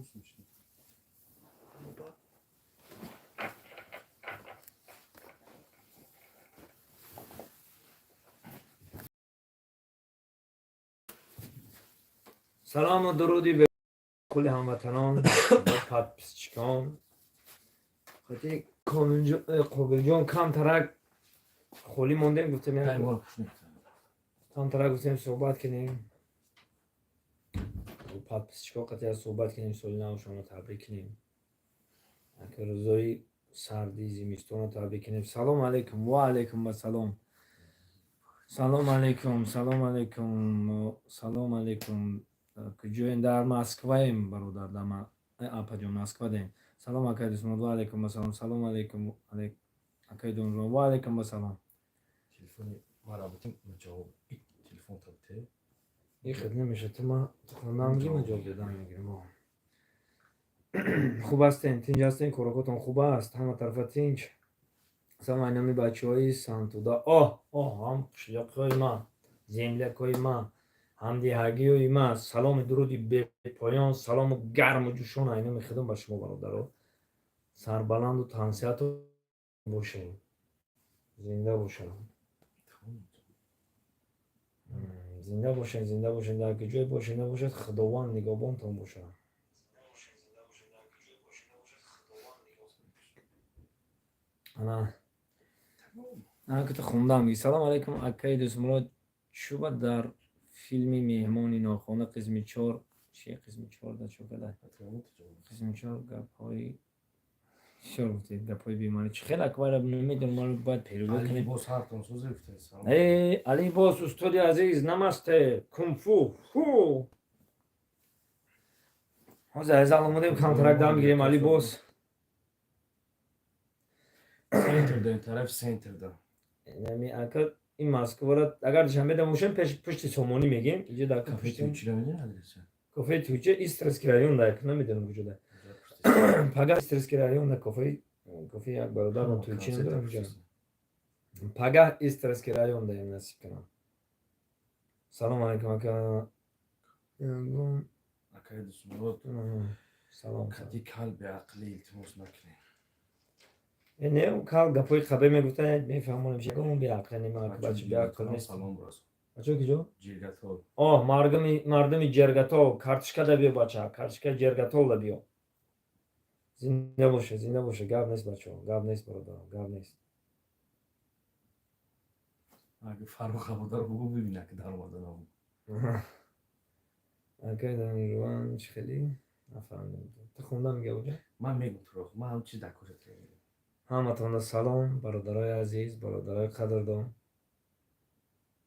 Смешно. Салому дуруди ба кулли ҳамватанон ва подписчикон. Хати Қобилҷон камтарак холӣ мондем, гуфтем як камтарак, гуфтем, суҳбат кунем, подписчико қатъия суҳбат кунем, соли навшонро табрик кунем, рӯзои сарди зимистонро табрик кунем. Салом алейкум, ва алейкум ассалом. Салом алейкум, салом алейкум, салом алейкум. Куҷоем? Дар Москваем, бародар, апаҷон, Москвадаем. Салом, акай Дусмурод, ва алейкум ассалом. Салом алейкум, акай Донжон, ва алейкум ассалом. Телефони мара бутим, ҷавоб телефон табте. Ихел намеша, ту ма хонам гима, ҷавоб додан мегирем. Хуб ҳастем, тинҷ ҳастем, коракотон хуб аст, ҳама тарафа тинҷ. Салом айноми бачаҳои Сантуда. Оҳ, оҳ, ҳам қишлоқҳои ма, землякҳои ма, ҳамдиҳагиҳои ма, саломи дуруди бепоён, салому гарму ҷӯшон айноми худам ба шумо, бародаро. Сарбаланду тансиҳату бошем, зинда бошам, зинда бошед, зинда бошед. Дар куҷое бошед, набошед, Худованд нигоҳбонтон бошад. Ана ана хондам. Салом алейкум, акаи Дӯстмурод, чӯба дар филми «Меҳмони нохонда» қисми чор чи, қисми чор да чо када, қисми чор гапҳои бисёр гуфтед, гапҳои бемаъни чи хел аквара намедонам, ман бояд перевод кунем. Э, Алибос, устоди азиз, намасте, кунфу фу. Ҳозир аз зал омадем, камтарак дам гирем, Алибос. Центр да, тараф центр да. Нами ака, ин Москвара агар Душанбе да бошем, пеш пушти Сомонӣ мегем, иҷо дар Кафе Тучира медонӣ адреса? Кафеи Туча Истринский район да, намедонам куҷо да. Пага Истринский район да кафе як бародарам Туйчин дорам ҷо. Пага Истринский район даем, насиб кунам. Салом алейкум, ака. Акаи Дусмурод. Салом. Кади кал беақлӣ илтимос накунем. Э, не, кал гапҳои қабе мегуфтан, мефаҳмонем, ягон беақл нема, бача беақл нест. Салом брас. Бача куҷо? Ҷиргатол. Оҳ, мардуми Ҷергатол, карточка да биё, бача, карточка Ҷергатол да биё. Зинда боша, зинда боша, гап нест, бачаҳо, гап нест, бародарон, гап нест. Ага Фаррух Абудар бугу, бибина ки даромада набуд. Акай Данжуан чӣ хеле нафаҳмидам. Ту хонда мега уҷа? Ман мегум туро, ман ҳам чиз дар кӯшат мегӯям. Ҳаматонда салом, бародарои азиз, бародарои қадрдон.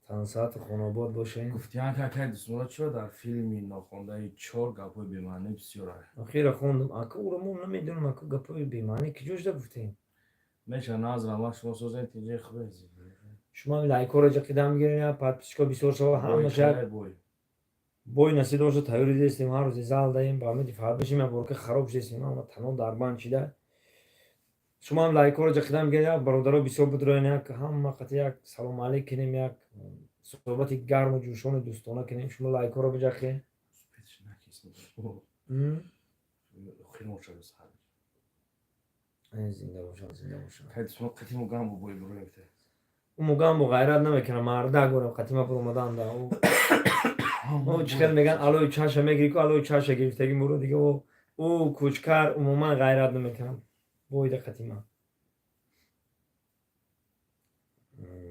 Тансаату хонобод бошед. Гуфтиян ки акаи Дусмурод чиро дар филми «Нохондаи чор» гапҳои бемаънӣ бисёр аст. Охира хондум. Ака, уро мо намедонам, ака, гапҳои бемаънӣ куҷо шуда гуфтем? Меша назра ма шумо созен тинҷаи хубе. Шумо лайкҳоро ҷақида мегиред, подписчико бисёр шава, ҳамаша як бой. Бой насиб бошад, тайёрӣ дестем, ҳар рӯзи зал даем, ба умеди фарбе шим, як борка хароб шудестем, ама тано дарбанд шида. Шумо ҳам лайкҳоро ҷақида мегиред, як бародаро бисёр бидроен, як ҳама қати як салому алейк кунем, як суҳбати гарму ҷӯшону дӯстона кунем. Шумо лайкҳоро биҷақед. Хирмошава сар. Зинда бошад, зинда бошад. Акаи Дусмурод қати мугамбо бой буроекте. Ӯ мугамбо ғайрат намекунад, мардак борам қатима буромадан да. Ӯ чӣ хел меган, алои чаша мегири ку, алои чаша гирифтаги муро дига, ӯ кӯчкар умуман ғайрат намекунад. Бойда қатима.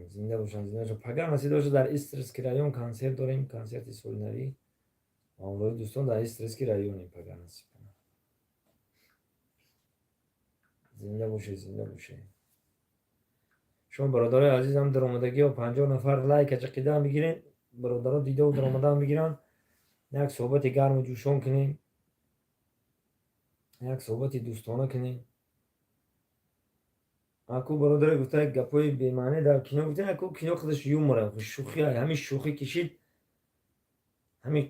Зинда бошанд, зинда бошанд. Пагар насиб бошад, дар Истринский район консерт дорем, консерти соли навӣ. Ва ҳамроҳи дӯстон дар Истринский районем, пагар насиб кунад. Зинда бошед, зинда бошед. Шумо, бародарои азизам, даромадагиҳо 50 нафар лайка чақида мегирен, бародаро дидаву даромадан мегиранд. Як суҳбати гарму ҷӯшон кунем, як суҳбати дӯстона кунем. Аку бародаре гуфта, гапҳои бемаънӣ дар кино гуфта, аку кино худаш юмор, шӯхӣ, ҳамин шӯхӣ кишид, ҳамин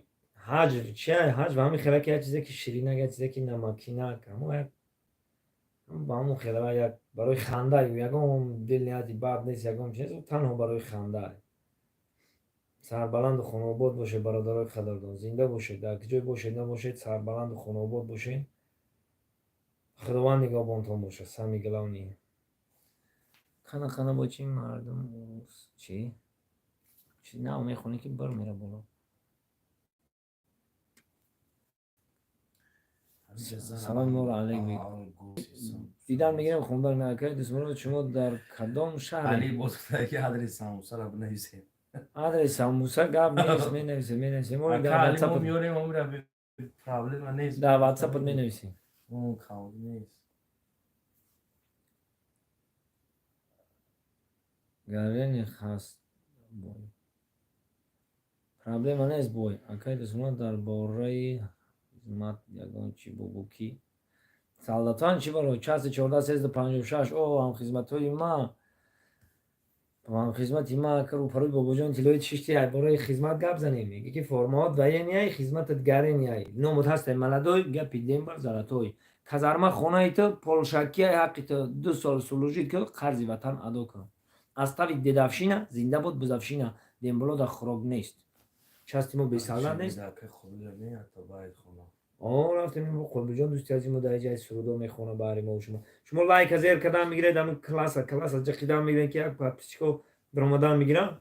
ҳаҷв чи, ҳаҷв ҳамин хела ки як чизе ки ширинак, як чизе ки намакинак, ҳамо як ба ҳамон хела як барои ханда, ягон дилнияти бад нест, ягон чиз, танҳо барои ханда. Сарбаланду хонаобод бошед, бародарои қадрдон, зинда бошед, дар ҷой бошед, набошед, сарбаланду хонаобод бошед. Худованд нигаҳбонтон бошад, самый главный. Қана, қана, бо чи мардум чи чи нав мехонӣ, ки бар мера боло. Салом нур алайк, дидан мегирем, хондан акай Дусмурод, шумо дар кадом шаҳр? Адрес самусара бинависед. Адрес самуса гап нест, менависем, менависем. Проблема нест. Дар ватсапат менависем. Нест. Гарени хаст бой, проблема нест бой. Акай Дусмурод, дар бораи хизмат ягон чӣ бугӯ, ки солдатан чӣ барои часи 14:56. О, ҳамхизматҳои ма, ҳамхизмати ма, рӯпарои бобоҷон тиллои чишти, бораи хизмат гап занем. Меги ки формаҳот военный, хизматат гаренияй, номут ҳастай молодой, гапи дембал золотой, казарма хонаи ту, полшакия ҳаққи ту, 2 сол служить кун, қарзи ватан адо кун, оставить дедовщина, зинда бод бузавщина. Демболода хӯрок нест, части мо бесалдат нест. Рафтем Қобилҷон, дӯсти азиз мо, дар ҷаи сурудо мехона баҳри мо. Шумо лайка зер кардан мегиред, ами класса класса ҷақидан мегиред, ки як подписчико даромадан мегирам.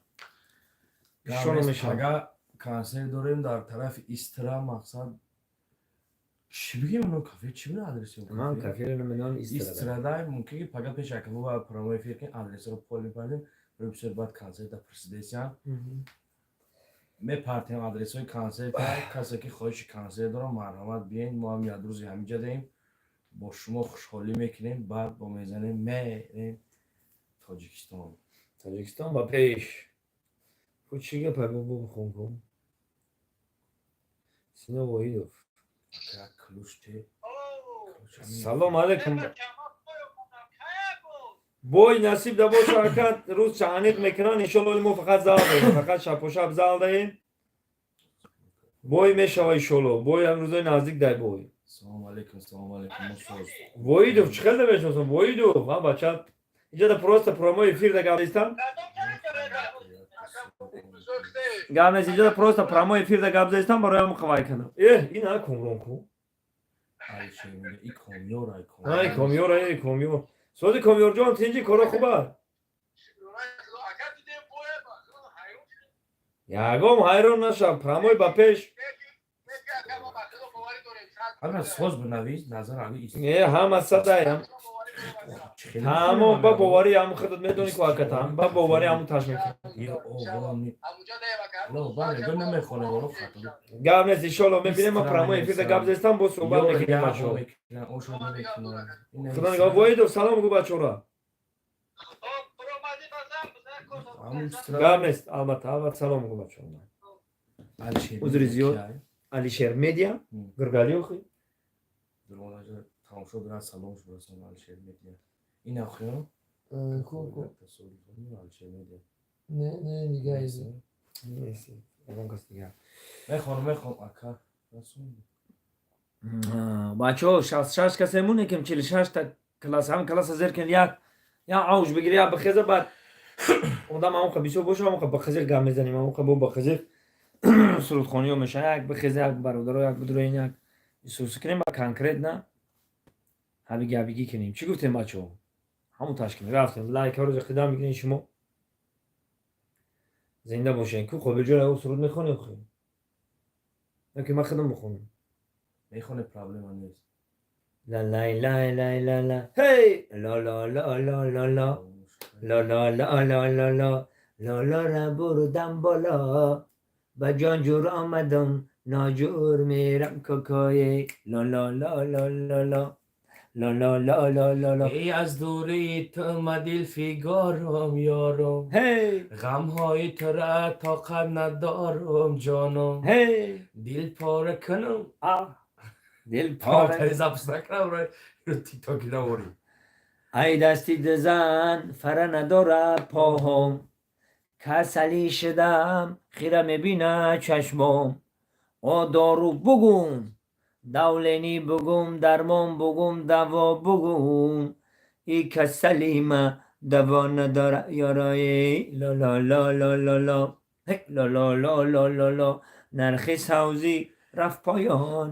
Консерт дорем дар тарафи Истра. Мақсад, чӣ бигем, оно кафе чӣ буд адреси? Ман каферо намедонам. Истрадай мумкин ки пага пеш акнува прямой эфир ки адресро пол мепардем, рӯи баъд консерта присидесиям мепартем адресҳои консерта. Касе ки хоҳиши консерт дорам, марҳамат, биен. Мо ҳам як рӯзи ҳамиҷа даем, бо шумо хушҳолӣ мекунем, баъд бо мезанем, мерем Тоҷикистон. Тоҷикистон ба пеш! Ку чӣ гапа, бобо, бихон ку. Сино Воҳидов. Салом алейкум, бой, насиб да боша, ака. Рӯз чаъниқ мекунанд, иншолло. Мо фақат зал даем, фақат шабпошаб зал даем, бой мешава, иншолло. Бой ҳам рӯзои наздик дай бой. Салом алейкум, салом алейкум. Воидов, чӣ хел намешиносам Воидов? А бача, инҷода просто прямой эфир да гап зестам, гап нест. Инҷода просто прямой эфир да гап зестам, барои ҳам қавай кардам. Э, ин а Комрон ку? Ай, Комёр, ай, Комёр сози. Комёрҷон, тинҷи, коро хуба? Ягом ҳайрон нашав, прямой ба пеш. Соз бинавис, назар. Не, ҳама садаям, тамом, ба боварӣ ҳамн худат медонӣ ку, акатам, ба боварӣ ҳамн таш мекунам. Гап нест, иншолло, мебинем. Ма прямой эфирда гап зестам, бо суҳбат мекунем, бачаҳо. Худо нигоҳ. Воҳидов, салом гӯ бачаҳора. Гап нест, албатта, албатта, салом гӯ бачаҳора. Узри зиёд. Алишер Медиа Гургалиохи. Тамошо дорад, салом шурасон. Алишер Медиа ин охиён. Алишер Медиа. Не, не, дига ягон кас дигар. Мехонам, мехонам, ака. Бачаҳо, 66 касе монекем, 46-та класс, ҳам класса зер кун, як як авҷ бигири, як бихеза, баъд одам ҳамоқа бисёр боша, ҳамоқа бихезиқ гап мезанем, ҳамоқа бо бихезиқ сурудхониҳо мешавад. Як бихеза, як бародаро, як бидуроин, як исусу кунем ба конкретно ҳабиги ҳабигӣ кунем. Чӣ гуфтем, бачаҳо? Ҳамон ташкил рафтем, лайкҳоро зиқидан мекунем. Шумо зинда бошед. Ку Қобилҷон, ягон суруд мехонем хӯ, ё ки ман худам бихонам? Мехоне, проблема нест. Ла лай лай лай ла ла, ҳей, ла ла ла ла ла ла ла ла ла ла ла ла ла ла ра, бурдам боло, ба ҷон ҷур омадам, ноҷур мерам, кокое, ла ла ла ла ла ла ла ла ла ла ла ла. Эй, аз дурии ту ма дил фигорум, ёрум. Ҳей. Ғамҳои тура тоқат надорум, ҷонум. Ҳей. Дил пора кунум. А дил пора. Запись накунам, тиктоки наворӣ. Ай, дасти дизан фара надора поҳом, касалӣ шудам, хира мебина чашмом. О, дору бугум, давление бугум, дармон бугум, даво бугум, и касалима даво надора, ёрои, ла ла ла ла ла ла. Ло ло ло ло ло ло, нархи савзӣ рафт поён.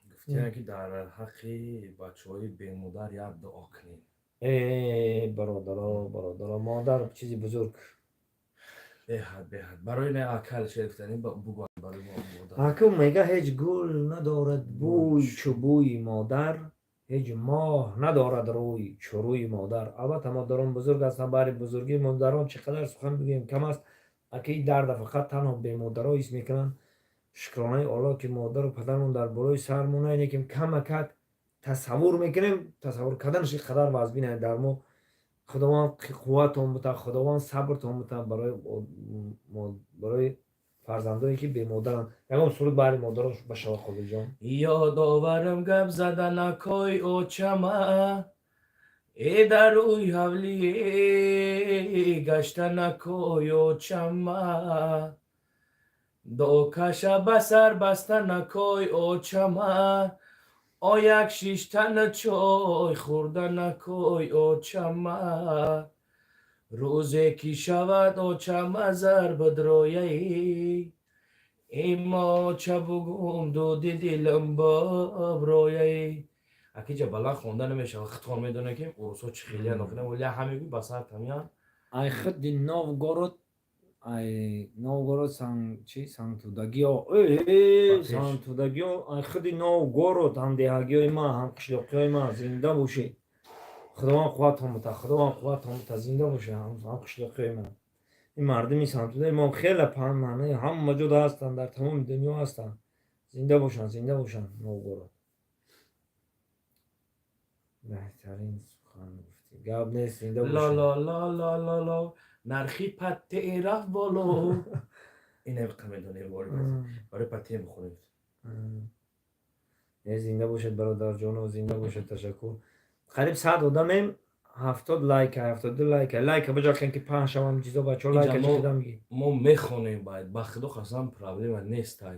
Гуфтиян, ки дар ҳаққи бачаҳои бемодар як дуо кунем. Э, бародаро, бародаро, модар чизи бузург. Беҳад, беҳад. Барои не акал шер гуфтанӣ бугӯ барои модар. Ҳаким мега: ҳеҷ гул надорад бӯй, чу бӯи модар, ҳеҷ моҳ надорад рӯй, чу рӯи модар. Албатта, модарон бузург ҳастанд. Баҳри бузургии модарон чӣ қадар сухан бигӯем, кам аст. Аки дарда фақат танҳо бемодаро ҳис мекунанд. Шукронаи Оллоҳ, ки модару падармон дар болои сармона, лекин камакак тасаввур мекунем, тасаввур карданаш ин қадар вазбин дар мо. Худованд қувватон бута, Худованд сабртон бута барои фарзандое, ки бемодаранд. Ягон суруд баҳри модарон башава, Қобилҷон. Ёдоварам гап заданакой очама, э, дар рӯи ҳавлӣ гаштанакой очама, докаша ба сар бастанакой очама, ояк шиштана чой хӯрданакой очама, рӯзе ки шавад очама зарбадрояи имоча, бугум дуди дилам боброяи. Акиҷа баланд хонда намешавад, хитон медонем, ки урусҳо чӣ хелия нохӯнам, вале ҳамегӯй ба сар тамян. Ай худи Новгород, ай Новгород, сан чи Сантудагиё, Сантудагиё, ай худи Новгород, ҳамдеҳагиёи ман, ҳамқишлоқиёи ман, зинда бошед. Худованд қувватон бута, Худованд қувватон бута, зинда бошед, ҳамқишлоқиёи ман. Ин мардуми Сантудаи мо хеле паҳн, ҳама ҷода ҳастанд, дар тамоми дунё ҳастанд. Зинда бошанд, зинда бошанд, Новгород. Беҳтарин сухан гуфтӣ, гап нест, зинда бошед. Ло ло ло ло ло, нархи патте рафт боло. Ина медонем, барои патте бихонем. Э, зинда бошед, бародарҷоно, зинда бошед, ташаккур. Қариб 100 одамем, 70 лайка, 72 лайка. Лайка биҷақен, ки паҳн шавам чизо, бачаҳо, лайка чиқидам. Мо мехонем баъд, ба худо қасам, проблема нест. Ай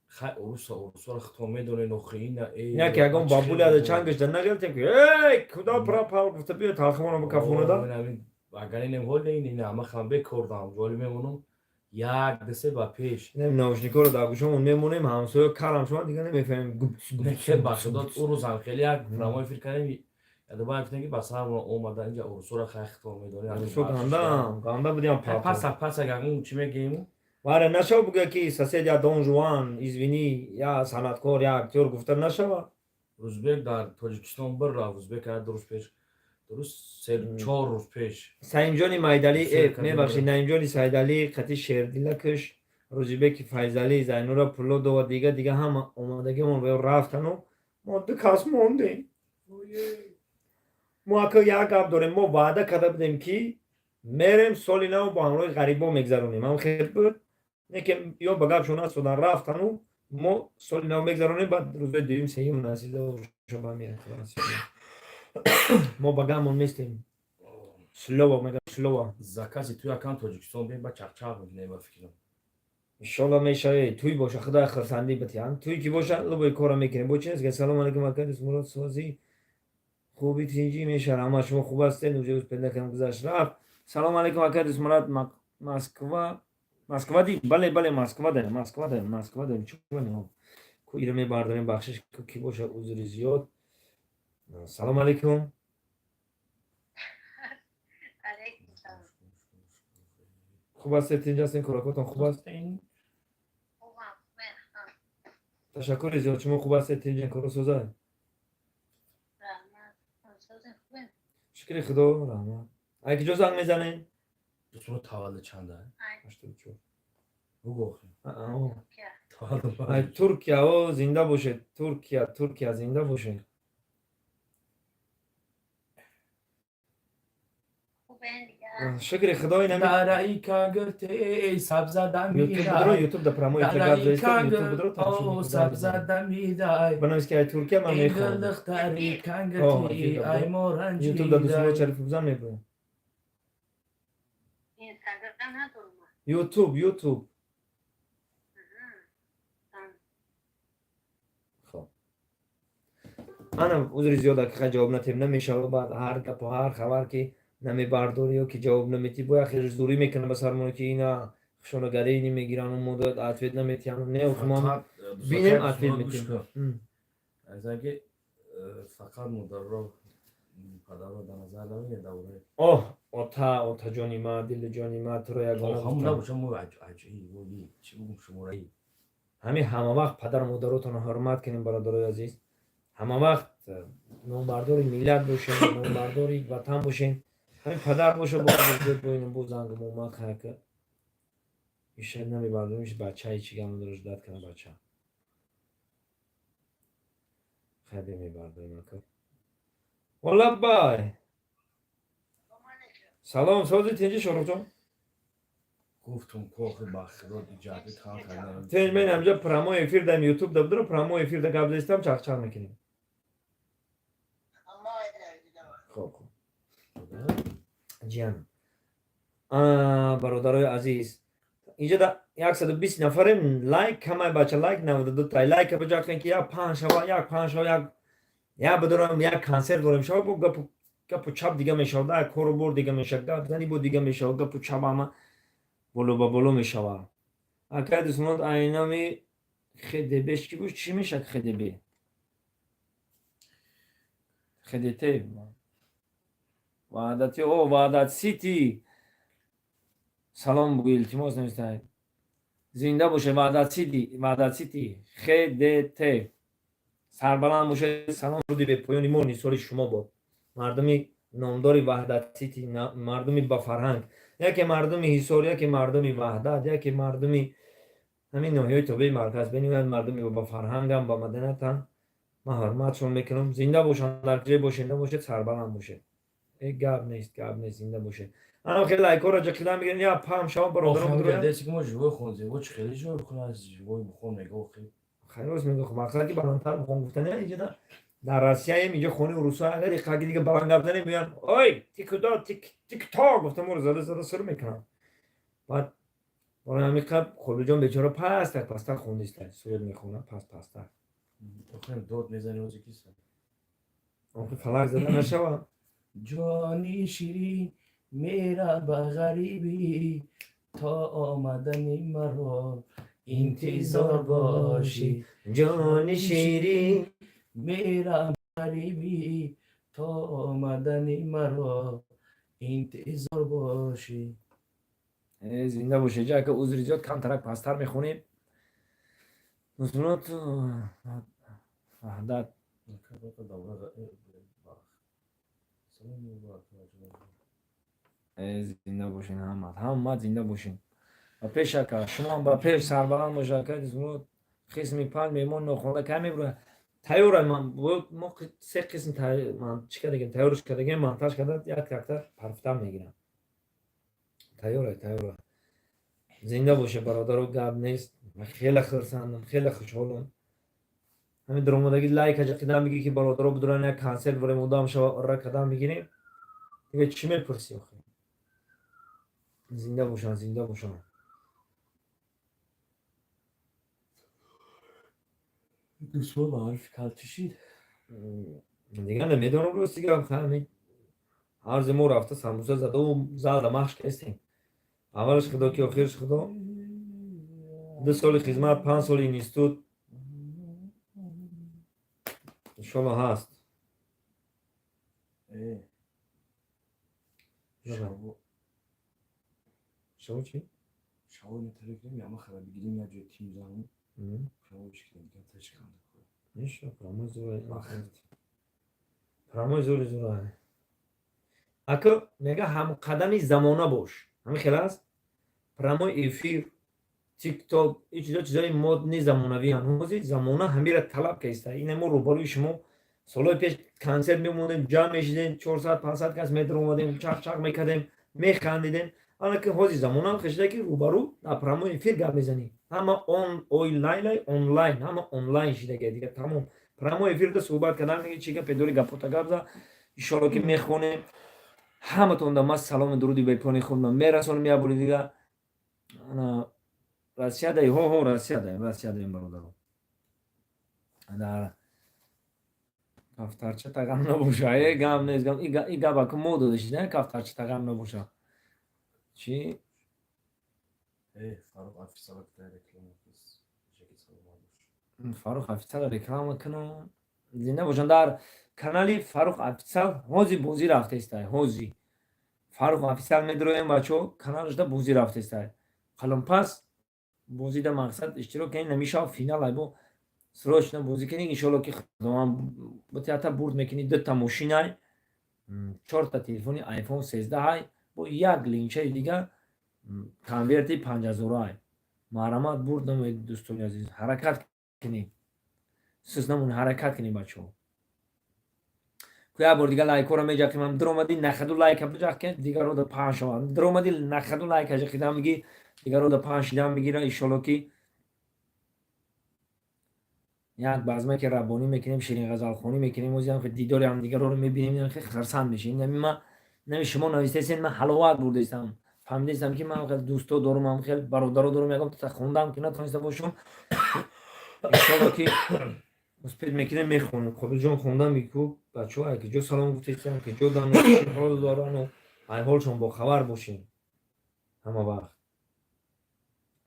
хай, уруса, урусаро хито медонен охи, ина. Яке ягон бабуля да чангашда нагиртем, ки эй, куда пропал гуфта биё талхимона бикафонада. Агар инем ҳоле ин ама хам бекордам, ҷоли мемонам як десе ба пеш. Наушникҳоро дар гӯшамон мемонем, ҳамсоя карам шума, дига намефаҳмем. Ба худо, урусам хеле як прямой эфир кардем, ядобай гуфтем, ки ба сармон омада инҷа урусоро хай хито медонем. Урусо ганда ганда будиам. Паса паса ягон чӣ мегӯем. Варе нашава бугӯя, ки сосед, я Дон Жуан, извини, я санъаткор, я актёр гуфта нашава. Рӯзбек дар Тоҷикистон бір рафт, Рӯзбек ду рӯз пеш, дуруст, се чор рӯз пеш. Саимҷони Майдалӣ, мебахшед, Наимҷони Сайдалӣ қати Шердилакаш, Рӯзибеки Файзалӣ, Зайнура Пулодова, дига дига ҳама омадагиамон ва рафтану мо ду кас мондем. Мо ака як гап дорем: мо ваъда карда будем, ки мерем, соли нав бо ҳамроҳи ғарибо мегзаронем. Ҳам хел буд, не ки ё ба гапшон настодан, рафтану мо соли нав мегзаронем, баъд рӯзои дуюм, сеюм насида ба мерем. Мо ба гапмон местем. Слово мега, слово. Закази туй акам Тоҷикистон бе ба чақчақ мекунем, ба фикрам. Иншолло мешаве, туй боша, худоя хурсандӣ битиҳам. Туй ки боша, любой кора мекунем. Бо чи нест. Салом алейкум, ака Мурод, созӣ, хуби, тинҷӣ мешавад, ҳама шумо хуб ҳастед? Уже успел накардам, гузашт, рафт. Салом алейкум, ака Мурод, Москва, Москва ди? Бале, бале, Москва дем, Москва дем, Москва дем. Чӯ ира мебардорем, бахшиш ки боша, узри зиёд. Салом алейкум. Алейкум салом. Хуб ҳастед, тинҷ ҳастед, кӯракотон хуб аст? Хубам, хубем. Ташаккури зиёд. Шумо хуб ҳастед, тинҷен, коро соза? Раҳмат. Созем, хубем. Шукри Худо, раҳмат. Ай киҷо занг мезанед? Дӯстон, таваллуд чанда? 84. Бугӯ охи. Аа, Туркия. Таваллуд. Ай Туркия, о, зинда бошед, Туркия, Туркия, зинда бошед. Хубем дигар. Шукри Худо, инами Дараи кангирте сабзада Ютуб будро, мидай. Ютуб да прямой эфир гап Дараи заистем, Ютуб кангир будро, тамошо о мекунам. сабзада мидай. Банавис, ки ай Туркия, ман Ин мехоҳам. духтари О, кангирти ай мо Ютуб да Дусмурод ранҷидай. Шарифов зан, мебурам. Инстаграм надорам. Ютуб, Ютуб. Аҳа. Хоб, ана, узри зиёд, ҳақиқат ҷавоб натем, намешава. Баъд ҳар гапу ҳар хабар ки намебардорӣ ё ки ҷавоб наметӣ, бояд хеле зурӣ мекунам ба сармон, ки ина Хушонагарии мегирану мо ответ наметиҳам. Не, мо бинем, ответ метиҳем. Азан ки фақат модарро, падарро дар назар намегирем, давраи Оҳ, ота, отаҷони ма, дилиҷони ма, туро ягона. Ҳамон набошам, мо чӣ бугум, шумораи. Ҳамин ҳама вақт падару модаротонро ҳурмат кунем, бародарои азиз. Ҳама вақт номбардори миллат бошем, номбардори ватан бошем. Ҳамин падар боша, бо зангум омад, хака иша намебардорим, иш бачаи чӣ гам ждать кана бача. Хайде, мебардорим, ака. Олаббай, салом, сози, тинҷи, Шоҳрухҷон? Гуфтум кохи ба худо иҷаби тан кардан. Тинҷ, мен ҳамҷа прямой эфир дам, ютуб да будро, прямой эфир да гап застам, чақчақ мекунем. Хоб, хоб, ҷиан. Бародарои азиз, инҷа да 120 нафарем, лайк камай, бача, лайк 92 тай. Лайка биҷақен, ки як панҷ шава, як панҷ шава, як як бидорам, як консерт дорем шава, бо гапу гапу чап дига мешавад, як кору бор дига мешавад, гап зани бо дига мешавад, гапу чап ҳама боло ба боло мешавад. Акай дӯстмон, айнами ХДБ чӣ буд? Чӣ мешавад ХДБ, ХДТ, Ваҳдати, о, Ваҳдат Сити, салом бугӯ, илтимос, навистаед. Зинда бошед, Ваҳдат Сити, Ваҳдат Сити, ХДТ, сарбаланд бошед. Салом руди бепоёни мо нисори шумо бод, мардуми номдори Ваҳдат Сити, мардуми бафарҳанг, яке мардуми Ҳисор, яке мардуми Ваҳдат, яке мардуми ҳамин ноҳияи тобеи марказ. Бениҳоят мардуми бафарҳангам, ба маданиятам, ман ҳурматшон мекунам. Зинда бошанд, дар ҷое бошед, набошед, сарбаланд бошед. Э, гап нест, гап нест, зинда бошед. Анам хеле лайкҳоро ҷақида мегирем, я паҳм шава, бародарон. Ки мо живой хонзем, чӣ хеле живой бихонад, живой бихон, мега охи. Хайрост мега, мақсад ки баландтар бихон гуфтани. Иҷода дар Россияем, инҷо хонаи русо, агар иқаги дига баланд гап занем, мегӯянд: «Ой, ты куда, ты кто?» Гуфта, моро зада зада сир мекунанд. Баъд барои ҳамин қаб Қобилҷон бечора пастак пастак хондиста, суруд мехонад паст пастак. Дод мезани ози киса. Охи, фалак зада нашава. Ҷони ширин мера ба ғарибӣ, то омадани маро интизор бошӣ. Ҷони ширин мера ғарибӣ, то омадани маро интизор бошӣ. Э, зинда бошед. Ҷа, ака, узри зиёд, камтарак пасттар мехонем. Мусулмонот, Ваҳдат. Э, зинда бошед ҳамат, ҳамат зинда бошед. Ба пеш, ака, шумоам ба пеш, сарбаланд бошед, ака. Қисми панҷ меҳмон нохонда кай мебурояд? Тайёра, мо се қисм чӣ кардагем, тайёрш кардагем, монтаж карда, як якта парфтан мегирам. Тайёра, тайёра. Зинда бошед, бародаро, гап нест. Хеле хурсандам, хеле хушҳолам. Ҳамин даромадаги лайка ҷақидан мегӣ, ки бародаро бидуран, як консерт барем, одам шава, ура кадан мегирем. Дига чӣ мепурсӣ охи? Зинда бошанд, зинда бошанд. Дӯстон, маърифи кал чӣ шид? Дига намедонам, рости гап, ҳамин ҳарзе мо рафта самбуса задаву залда машқ кастем. Аввалаш худо ки охираш худо. 2 соли хизмат, 5 соли институт, иншолло ҳаст. Э, Шаво чӣ? Шаво метавонем яма хара бигирем, як ҷои тим занем, прямой кунем, дигар ташканда. Иншо прямой зура, прямой зури зура. Ака, мега, ҳамқадами замона бош, ҳамин хел аст. Прямой эфир, Тикток, ин чизо чизои модни замонавианд. Ҳозир замона ҳамира талаб каиста. Ина мо рӯбарӯи шумо солҳои пеш консерт мемондем, ҷамъ мешидем, 400, 500 кас медаромадем, чақ-чақ мекардем, механдидем. Ана ки ҳозир замонам хешида, ки рӯбарӯ дар прямой эфир гап мезанӣ. Ҳама он ойлайн, онлайн, ҳама онлайн шидаги, дига тамом. Прямой эфирда суҳбат кардан, меги чӣ гапе дори, гапота гап за. Иншолло ки мехонем. Ҳаматонда ман салому дуруди бепоёни худро мерасонам. Як бори дига Россияда, ҳо ҳо, Россияда, Россиядаем, бародаро. Дар кафтарча тағам набоша, э, гап нест, и гап ака мо дода шида, кафтарча тағам набоша. Чӣ? Фарух Официал реклама. Саломат бош. Фарух Официал реклама кунам. Зинда бошанд. Дар канали Фарух Официал ҳози бозӣ рафтестай. Ҳози Фарух Официал медроем, бачаҳо, каналашда бозӣ рафтестай. Қалампас бозида мақсад иштирок кунед, намешава финал айбо, срочно бозӣ кунед. Иншоалло, ки Худованд бутята, бурд мекунӣ. Дута мошинай, чорта телефони iPhone 13 ҳай, бо як линчаи дигар конверти 5000-ай. Марҳамат, бурд намоед, дӯстони азиз. Ҳаракат кунед, сус намонед, ҳаракат кунед, бачаҳо. Як бор дигар лайкҳоро меҷақимам. Диромадӣ, нахаду лайка биҷақ, ки дигарро да паҳн шавад. Диромадӣ, нахаду лайка ҷақидан миги, дигарро да паҳн шидан мегира. Иншолло, ки як базме ки раббонӣ мекунем, ширинғазалхонӣ мекунем, озиам дидори ҳамдигарро мебинем, хурсанд мешем. Нами ма, нами шумо навистесен, ман ҳаловат бурдаистам, фаҳмидаистам, ки ман хел дӯсто дорум, ам хел бародаро дорум. Ягон хондам ки натониста бошум, иншолло, ки успеть мекунем, мехонем. Қобилҷон, хондан мику. Бачаҳо ай ки ҷо салом гуфтестам, ки ҷо дану ҳол дорану ай ҳолшон бохабар бошем. Ҳама вақт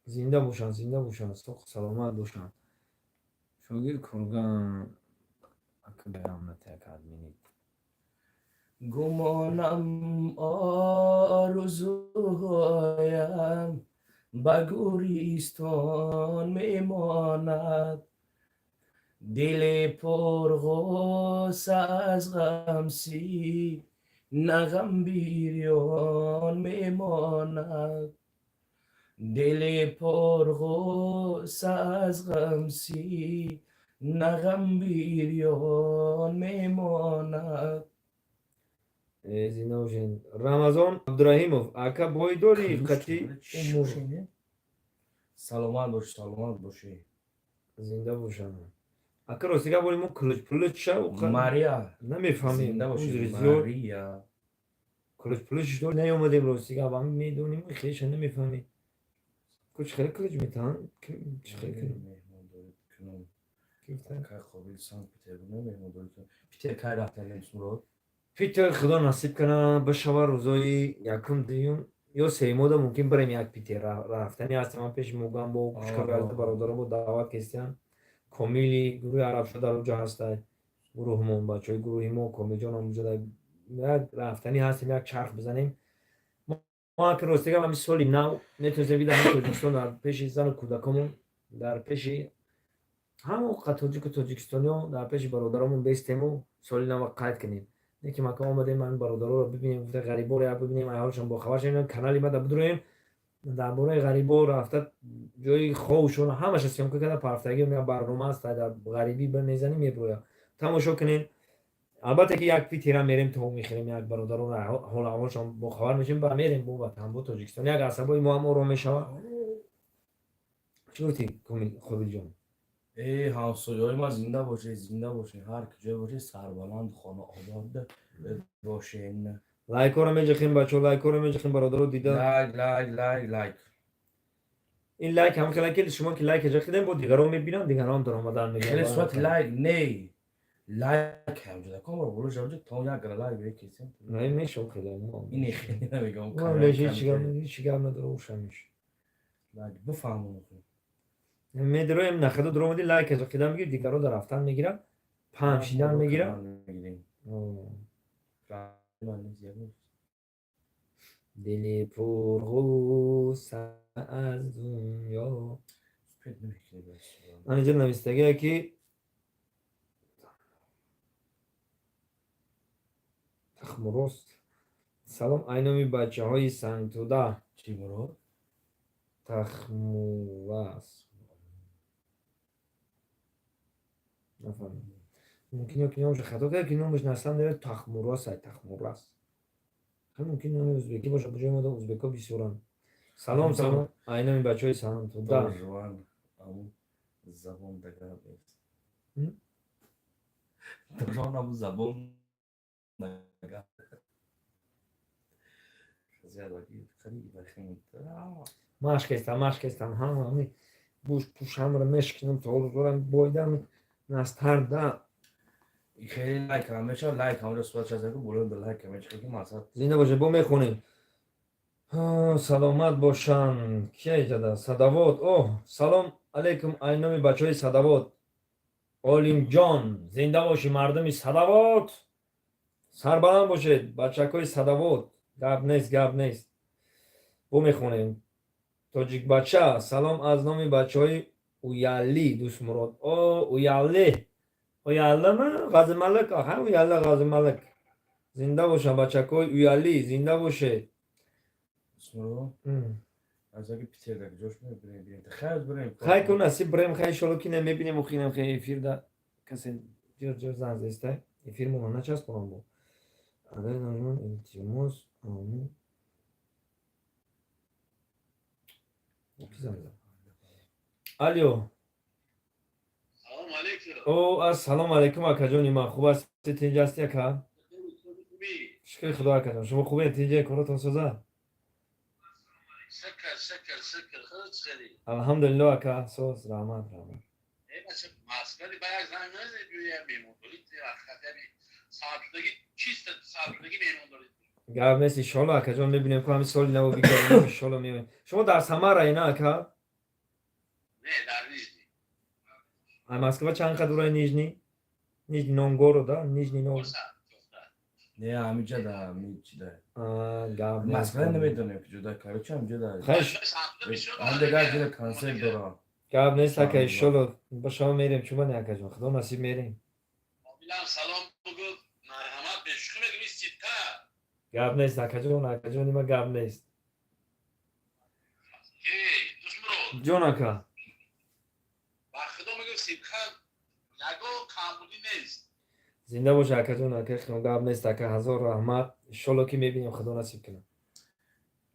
зинда бошанд, зинда бошанд, соқ саломат бошанд. Шогирд курган админит. Гумонам, орзуҳоям ба гӯристон мемонад. Дили пурғусса аз ғамси нағам бирён мемонад. Дили пурғусса аз ғамси нағам бирён мемонад. Зинда бошед. Рамазон Абдураҳимов ака, бой дорӣ қати? Саломат бош, саломат бошӣ. Зинда бошам, ака. Ростига, бори мо кулуч пулуч ша. Мария. Намефаҳмем. Зинда бошӣ. Узри зиёд. Мария. Кулуч пулуч наёмадем, ростига, ба медонем, хеша намефаҳмем. Куч хеле кулуч метаҳанд, чӣ хеле кунем? Меҳмондорӣ кунам. Кай Қобил Санкт Петербург меҳмондорӣ кунам. Питер кай рафтан, Мурод? Питер Худо насиб кана, бишава, рӯзои якум, дуюм ё сеюмода мумкин барем. Як Питер рафтани ҳастем. Ман пеши мугам бо кушкаралта бародарам бо даъват кестиям. Комили гурӯҳи Арабшо дар оҷа ҳастай, гурӯҳмон, бачаҳои гурӯҳи мо, Комилҷонам оҷа. Як рафтанӣ ҳастем, як чарх бизанем. Мо ки ростига ҳами соли нав метавонистем ки дар Тоҷикистон, дар пеши зану кӯдакомон, дар пеши ҳамо тоҷику тоҷикистониҳо, дар пеши бародаромон бестему соли нава қайд кунем. Не ки мака омадем, ҳамин бародароро бибинем, гуфта ғариборо як бибинем, ҳолшон бохабар шавем. Канали мада бидуроем, дар бораи ғарибо рафта, ҷои ховшон ҳамаша съёмка карда парафтагӣ. Як барнома аст, дар ғарибӣ мезанем, меброя, тамошо кунем. Албатта, ки як Питера мерем, то мехӯрем, як бародарон ҳол аҳволшон бохабар мешем, ба мерем бо ватан, бо Тоҷикистон. Як асабои мо ҳам ором мешавад. Чӣ гуфтӣ, Қобилҷон? Э, ҳамсояҳои ман, зинда бошед, зинда бошед, ҳар куҷое бошед, сарбаланд, хонаобод бошед. Лайкҳоро меҷахем, бачаҳо, лайкҳоро меҷахем, бародаро дида. Лайк, лайк, лайк, лайк. Ин лайк ҳам хеле ки шумо ки лайк ҷахидем, бо дигарон мебинанд, дигарон даромадан. Хеле сурати лайк не, лайк ҳамҷода комро боло шавҷа то як гала лайк бекесем. Не мешав хеле. Ин хеле намегам. Ҳеҷ гап надора, ушамиш. Лайк бифаҳмон. Медроем, нахаду дуромади, лайк ҷахидан мегир, дигаро дар рафтан мегирад, паҳн шидан мегирад. Мегирем. Дили пурғусса аз дунё. Аниҷа навистагие ки тахмурост. Салом, айноми бачаҳои Сангтуда. Чӣ, Мурод? Тахмурас нафаҳмидам, мумкин ё ки номашо хато кард, ки номаш на самом деле Тахмурас ай, Тахмурас. Мумкин номи ӯзбекӣ бошад, ба ҷои мо ӯзбекҳо бисёранд. Салом, салом, айноми бачаҳои Сангтуда. Забон дагар нест. Дожон забон дагар. Машк ҳестам, машк ҳестам, ҳама гӯшт пӯшамро мешкинам, торам бойдам настарда. Хеле лайк ҳам мешавад, лайк ҳамҷо сурат шазаку боло лайк ҳам мечахе ки мақсад. Зинда боша, бо мехонем. Саломат бошанд. Кия иҷода? Садавод. О, салом алейкум ай номи бачаҳои Садавод. Олимҷон, зинда бошӣ, мардуми Садавод. Сарбаланд бошед, бачакҳои Садавод. Гап нест, гап нест. Бо мехонем. Тоҷикбача, салом аз номи бачаҳои Уялли, Дӯстмурод. О, Уялли. Уяллими? Ғазималик? Аха, Уялли, Ғазималик. Зинда бошанд бачакҳои Уялли, зинда бошед. Дӯстмурод, аз аги Питерда куҷош мебирем? Бирем. Хайр, бирем. Хай ку насиб бирем, хай иншолло ки намебинем охирам хай эфирда касе ҷир ҷир занг зестай. Эфир моно начаспонам бо. Адай намон илтимос, аму. Ки занг зад? Алё. Салом алейкум. О, ассалому алайкум, акаҷони ман. Хуб ҳастед, тинҷ ҳастӣ, ака? Хубӣ? Шукри Худо, акаҷон. Шумо хубед, тинҷе, коротон соза? Шукр, шукр, шукр. Худат чӣ? Алҳамдулилло, ака, соз, раҳмат, раҳмат. Э, бача, Москвади ба як занг назанед, биёя меҳмондорӣ, хатари сабтдагӣ, чисто сабтдагӣ меҳмондорӣ. Гап нест, иншолло, акаҷон, мебинем ку ҳамин соли наво бигзаронем, иншолло меоем. Шумо дар Самара ина, ака? Не, дар Нижний. Ай Москва чанд қадр дураи Нижний? Нижний Новгород, да? Нижний Новгород. Не, ҳамиҷа да, ҳами чи да. А, гап нест. Москва намедонем куҷо да, короче, ҳамиҷа да. Хай, Ҳам дигар ҷода консерт дорам. Гап нест, ака, иншолло ба шумо мерем, чума не, акаҷон, Худо насиб мерем. Комилан салом бугу, марҳамат, бешухӣ мегӯӣ, ситта. Гап нест, акаҷон, акаҷони ма, гап нест. Эй, Дӯстмурод. Ҷон, ака. Ба Худо мегӯ, сидқан ягон камбудӣ нест. Зинда боша, акаҷон, ака, гап нест, ака, ҳазор раҳмат. Иншолло ки мебинем, Худо насиб кунад.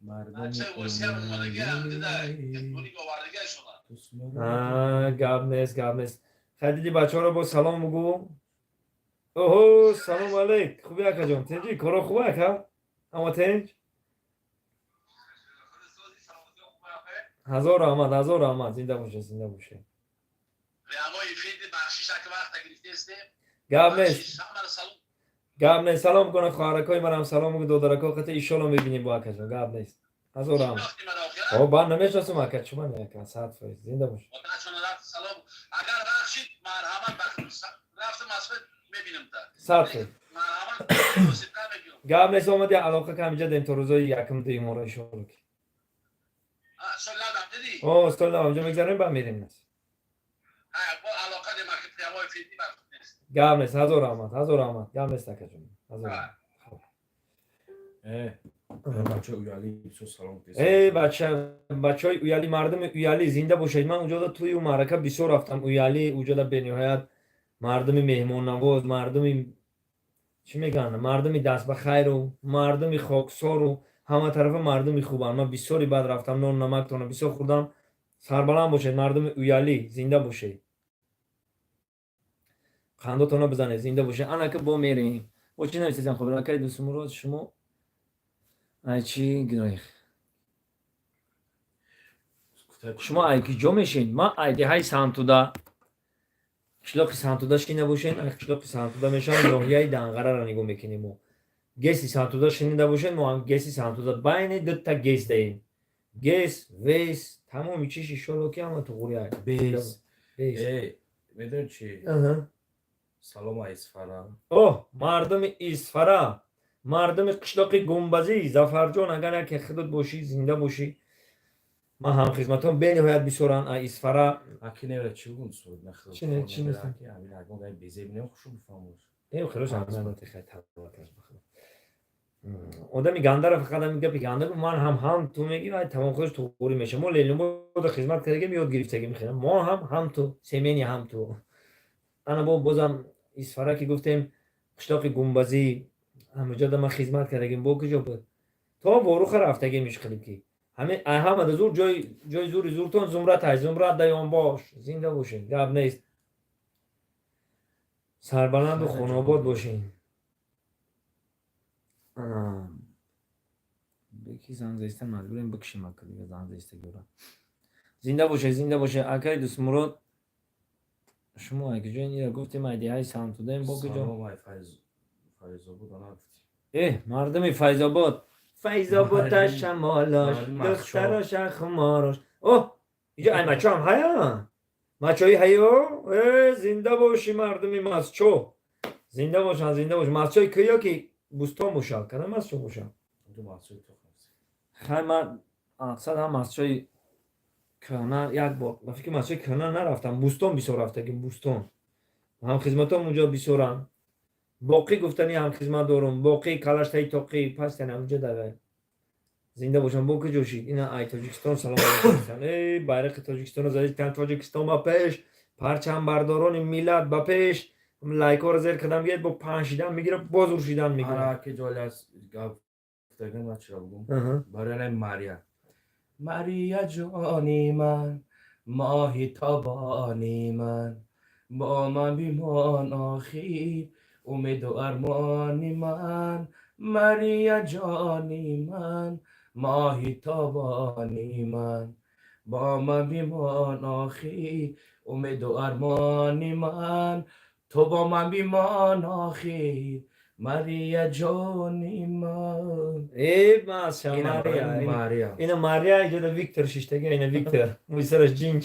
Мардуми Бача Осия омадагӣ ҳамдида, электроник овардагиашона. А, гап нест, гап нест. Хай, диди бачаҳоро бо салом бугӯ. Оҳо, салом алейк. Хуби, акаҷон, тинҷӣ, коро хуба, ака? Ҳама тинҷ? Ҳазор раҳмат, ҳазор раҳмат, зинда бошед, зинда бошед. Прямой эфири бахшиш, ака, вақта гирифтестем. Гап нест. Бахшиш, ҳамаро салом. Гап нест, салом кунад, хоҳаракҳои манам салом бугӯ, додаракҳо қати иншолло мебинем бо, акаҷон, гап нест. Ҳазор раҳмат. Шинохти мара охира? О, бан намешиносам, ака, чума не, ака, 100%, зинда бош. Оташона рафт, салом. Агар бахшид, марҳамат, рафтам Москва, мебинам та. 100%. Марҳамат, сидқа мегӯям. Гап нест, омади алоқа ка ҳамиҷа дем то рӯзои якум дуюмора иншолло ки. Сол надам дидӣ? О, соли нав ҳамиҷа мегзаронем, баъд мерем нас. Бо алоқа дем, аки прямой эфири бахшид нест. Гап нест, ҳазор раҳмат, ҳазор раҳмат, гап нест, акаҷон. Ҳазор раҳмат. Хоб. Э, бача Уяли бисёр салом. Э, бача, бачаҳои Уяли, мардуми Уяли, зинда бошед. Ман уҷода тӯю маърака бисёр рафтам. Уяли, уҷода бениҳоят мардуми меҳмоннавоз, мардуми чӣ мегӯянд, мардуми дастбахайру, мардуми хоксору, ҳама тарафа мардуми хубанд. Ман бисёри бад рафтам, нону намактона бисёр хӯрдам. Сарбаланд бошед, мардуми Уялӣ, зинда бошед. Қандотона бизанед, зинда бошед. Анака бо мерем. Бо чӣ нависезам? Хоб, акай Дӯстмурод, шумо ай чӣ гироих? Шумо ай ки ҷо мешед? Ман ай деҳаи Сантуда, қишлоқи Сантуда шинида бошед, ай қишлоқи Сантуда мешавам, ноҳияи Данғараро нигоҳ мекунем мо. ГЭСи Сантуда шунида бошед, мо ҳам ГЭСи Сантуда байни дута ГЭС даем. ГЭС, ВЭС, тамоми чиш иншолло ки ҳама туғри ай. Бес. Бес. Э, медони чи? Аҳа. Салом ай Исфара. Оҳ, мардуми Исфара, мардуми қишлоқи Гумбазӣ, Зафарҷон, агар яке худут бошӣ, зинда бошӣ. Ман ҳамхизматон бениҳоят бисёранд ай Исфара. Аки невра чӣ бугум суд нахил. Чи не, чи нест? Аки ҳамин ягон гай безеб не хушу бифаҳмуш. Э, хелош ҳамин хай таваккал ба Худо. Одами гандара фақат ҳамин гапи ганда гуфт, ман ҳам ту мегӣ, вай тамом худаш туғри меша. Мо Ленинбода хизмат кардагим, ёд гирифтагим хеле. Мо ҳам ту, семени ҳам ту. Ана бо бозам Исфара ки гуфтем, қишлоқи Гумбазӣ, ҳамаҷода ман хизмат кардагим, бо куҷо буд? То Воруха рафтагим ишқилиб ки. Ҳамин ай ҳамада зур ҷой ҷои зури зуртон Зумрат ай, Зумрат даён бош, зинда бошед, гап нест. Сарбаланду хонобод бошед. Ана беки занг заиста, маҷбурем бикшем, ака, дига занг заиста гӯра. Зинда бошед, зинда бошед, акаи Дӯстмурод. Шумо ай куҷоен? Ира гуфтем, ай деҳаи Сантудаем, бо куҷо? Салом ай Файзобод, ана гуфтӣ. Э, мардуми Файзобод. Файзобода шамолош, духтароша хуморош. О, иҷо ай мачо ҳам ҳая, мачои ҳаё. Э, зинда боши, мардуми Масчо, зинда бошанд, зинда бош. Масчои кӯё ки Бӯстон бошад, кадом Масчо бошад? Хай, ман мақсад ҳам Масчои кӯҳна як бор ба фикри Масчои кӯҳна нарафтам. Бӯстон бисёр рафтагим, Бӯстон ҳамхизматом унҷо бисёрам. Боқӣ гуфтани ҳамхизмат дорум, боқӣ калаштаи тоқӣ пастани ҳамунҷо давай. Зинда бошам. Бо куҷо шид ина? Ай Тоҷикистон салом алейкум. Э, байрақи Тоҷикистонро задид. Тоҷикистон ба пеш, парчамбардорони миллат ба пеш! Лайкҳоро зер кардам, гиред, бо паҳн шидан мегирад, боз уршидан мегирад. Барои Мария. Мария ҷони ман, моҳи тобони ман, бо ман бимон охир, умеду армони ман. Мария ҷони ман, моҳи тобони ман, бо ман бимон охир, умеду армони ман. Ту бо ман бимон охир, Мария ҷони ман. Э, маша Мария. Мария. Ина Мария иҷода Виктор шиштага, ина Виктор мӯи сараш ҷинҷ.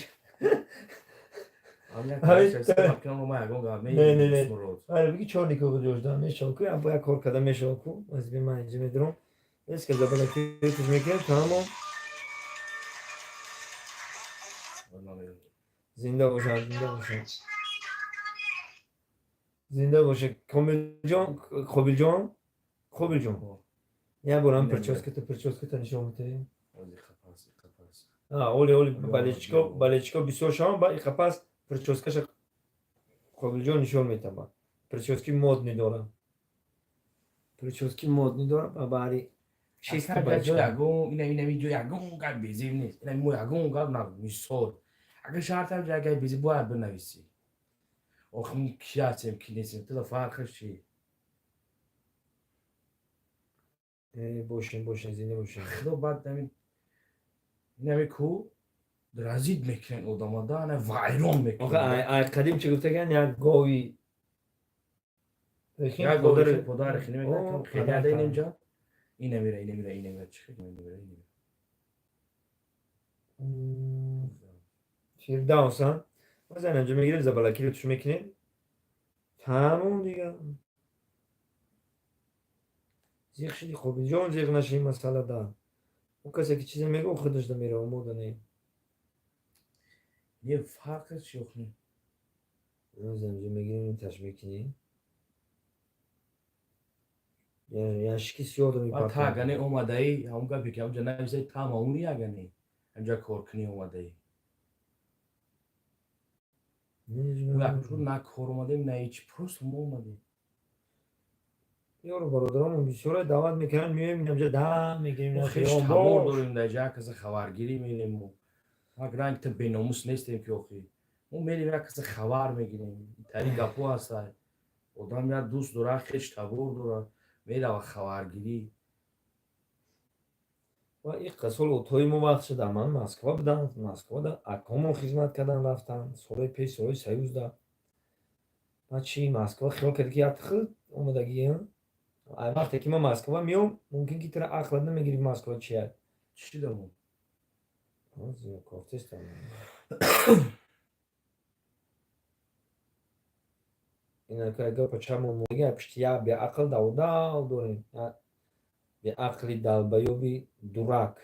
Не, биги, чорнико ҷожда мешавку, бо як кор карда мешавку. Аз би ман инҷа медурам, эска забалакитиш мекунем, тамом. Зинда бошад, зинда бошад, зинда бошад. Комилҷон, Қобилҷон, Қобилҷон, як борам прическата нишон медиҳем. Оли, оли, болельщико, болельщико бисёр шаванд, ба иқапас прическаша Қобилҷон нишон метабад. Прически модный дорам, прически модный дорам ба баъри. Ягон гап безеб нест. Мо ягон гап на, мисол, агар шартам ягай безеб бояд бинависӣ. Охи мо ки ҳастем, ки нестем, туда фарқаш чи? Бошем, бошем, зинда бошем. Худо, баъд инами ку разид мекунен одама да, ана вайрон мекунен. Ай қадим чӣ гуфтаган? Як гови як гови подари хини мекунад, хеле инҷа ина мера, ина мера, ина мера, чи ина мера, ина мера. Фирдавс, а базан инҷа мегирем, забалакиро туш мекунем, тамом дига. Зиқ шиди, Қобилҷон, зиқ наши. Масъала да ӯ касе ки чизе мегӯ, худаш да мера, омода не. Не, фарқаш чи охи? Инҷа мегирем, таш мекунем, яшки сиёҳ. Та агане омадаӣ, ҳамон гапе ки ҳамҷа нависаи, та маъмули агане ҳамҷа кор кунӣ омадаӣ, на кор омадем, на ҳеч, просто мо омадем. Ёру бародаронмон бисёре даъват мекунанд, меоем инамҷа, дам мегирем. Хеш табор дорем дар ҷа, каса хабаргирӣ мерем. Мо як ранг та беномус нестем ки охи мо мерем, як каса хабар мегирем. Тари гапҳо ҳаста, одам як дӯст дорад, хеш табор дорад, мерава хабаргирӣ. Ва иққа сол отҳои мо вақт шуда, ман Москва будам, Москвада акомон хизмат кардан рафтам солҳои пеш, солҳои Союзда. Баъд чи Москва хиёл кард, ки як худ омадагӣ. Ай вақте ки ман Москва меом, мумкин ки тура ақлат намегирифт, Москва чия. Чӣ дамо? Кофтестам. Инака гапа чамо мога пишти, як беақл давдав дорем, беақли долбоёби дурак.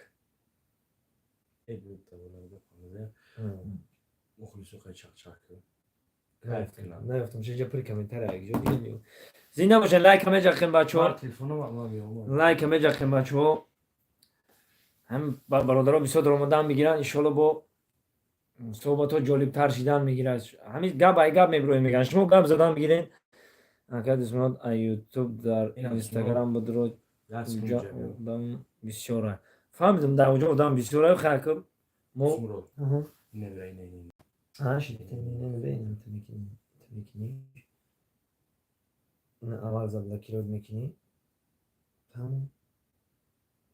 Мухлисо хай чақчақ. Наёфтам, чиҷа пури комментария, якҷо дигар. Зинда бошен, лайка меҷақем, бачаҳо, лайка меҷақем, бачаҳо. Ҳам бародаро бисёр даромадан мегиранд, иншоалло бо суҳбатҳо ҷолибтар шидан мегирад. Ҳамин гап ай гап мебироем, мегӯянд, шумо гап задан мегирен. Ака Дусмурод, ай Ютуб дар Инстаграм будро, уҷа одам бисёра. Фаҳмидам, дар уҷа одам бисёра, хайку мо. Мекунӣ, аввал заблокировать мекунӣ, тамом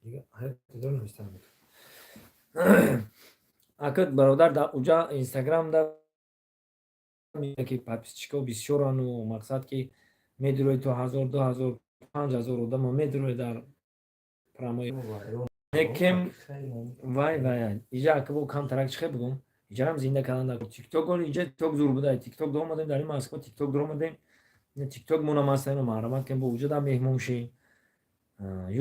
дига, ҳаётидор навистан. Ака бародар, дар уҷа Инстаграмда ки подписчикҳо бисёрану мақсад ки медурои то 1000, 2000, 5000 одамо медурои дар. Прямой некем. Вай вай, иҷа акбо камтарак чихе бугум, иҷарам зинда кардан. Тикток оли, иҷа тикток зур буда. Тикток доомадем, дар ин Москва тикток дуромадем, тикток монам ҳаста, марҳамат кем, бо уҷада меҳмон ши.